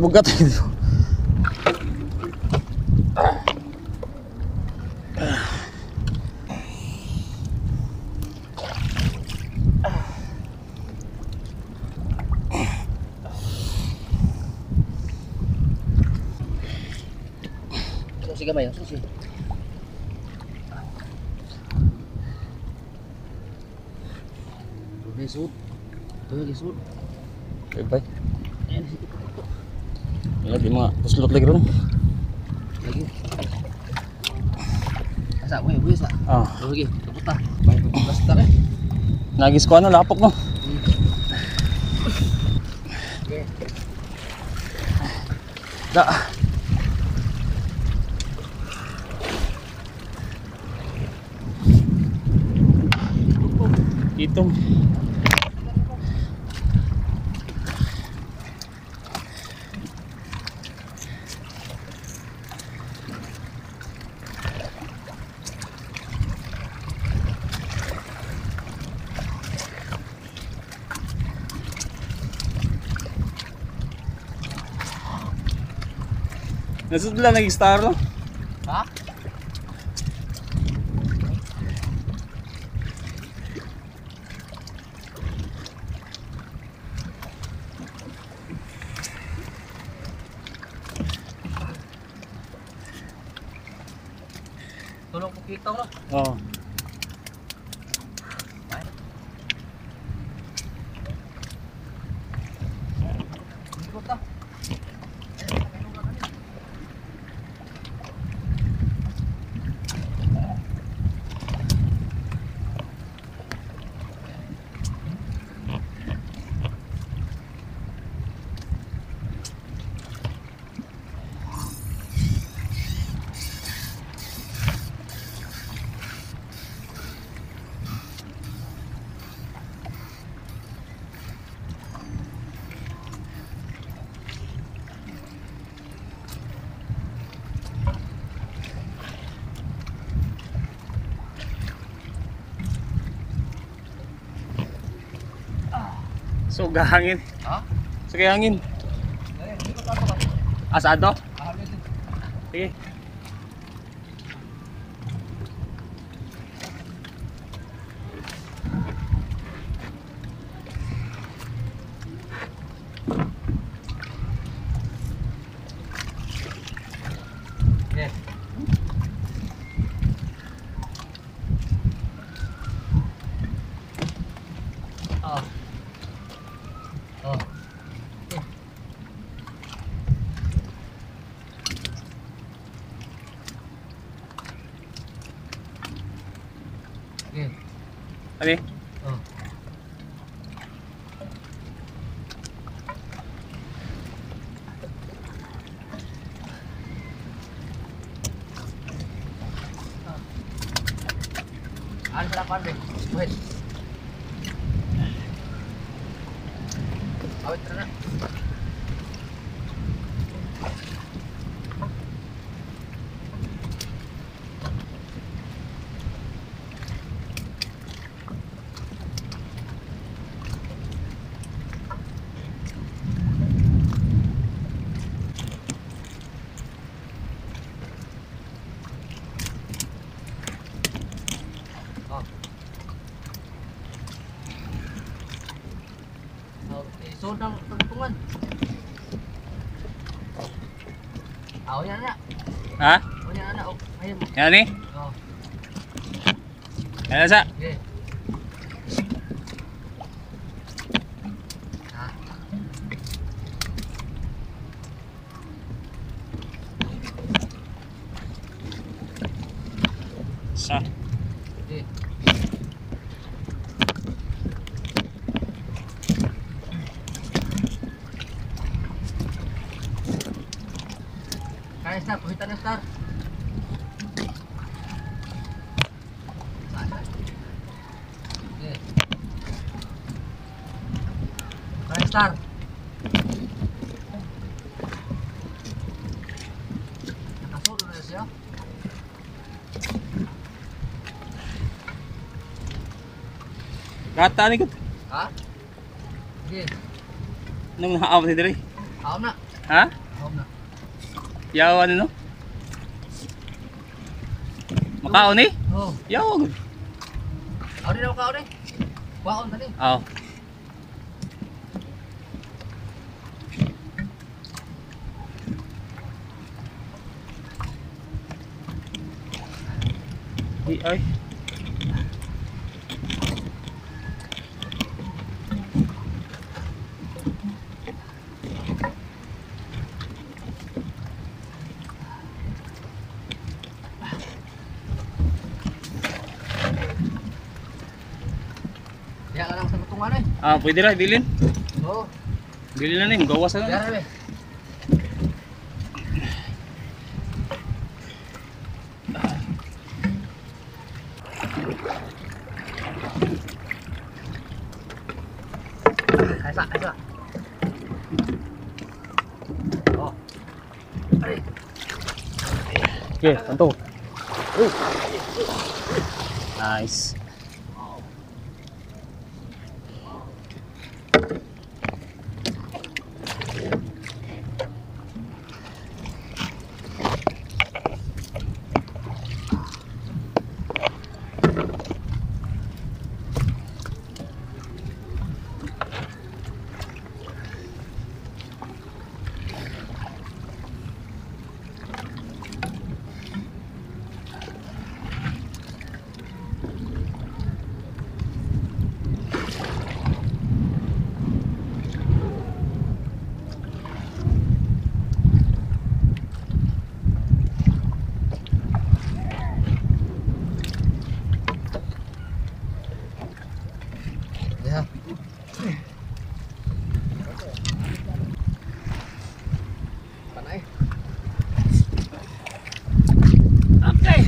Bugat-bugat. Susi gamay, susi. Tuloy sud. Tuloy sud. Bye. Ayan, ito, ito. Lagi mga puslot lagi ron. Lagi. Asa, buhay, buhay sa. Ah, Lagi, kaputa. Basta ka. Nagis ko ano, lapok no. Okay. Da. Itong. Nasudla naging star no? Ha? Tulong ko kita no. Oo. Ikot ta. So gahangin. Ha? So gahangin. Dali, ikot ako ba? Asado? Ah, dito. Sige. Okay. Oh. Oh. Okay. Okay. Ano? Oh. Ano sa lapan, be? Wait. Awit na. Oh. Okay, so nang tungtungan. Aw, yan na. Ha? O yan na. Oh, ayun. Yan eh? Oh, Yan na sa. okay. Ha. Sa. Okay. Kaya star, puhitan na star. Okay. Kaya star. Nakasulod na siya. Gata ni ko. Ha? Okay. Nung naaaw ni dire. Ako na. Ha? Home na. Yawa ano no? Makaon eh? Oh. Yawa gud. Aw na ka eh. Waon tani. Aw. Ay, ay. Ya lang sa butungan eh. Ah, pwede ra bilin. Oh. Bilin na ni, gawas na. Biar eh. Aysa, aysa. Oh. Ari. Okay, tanto. Nice. Ya. Panay. Okay.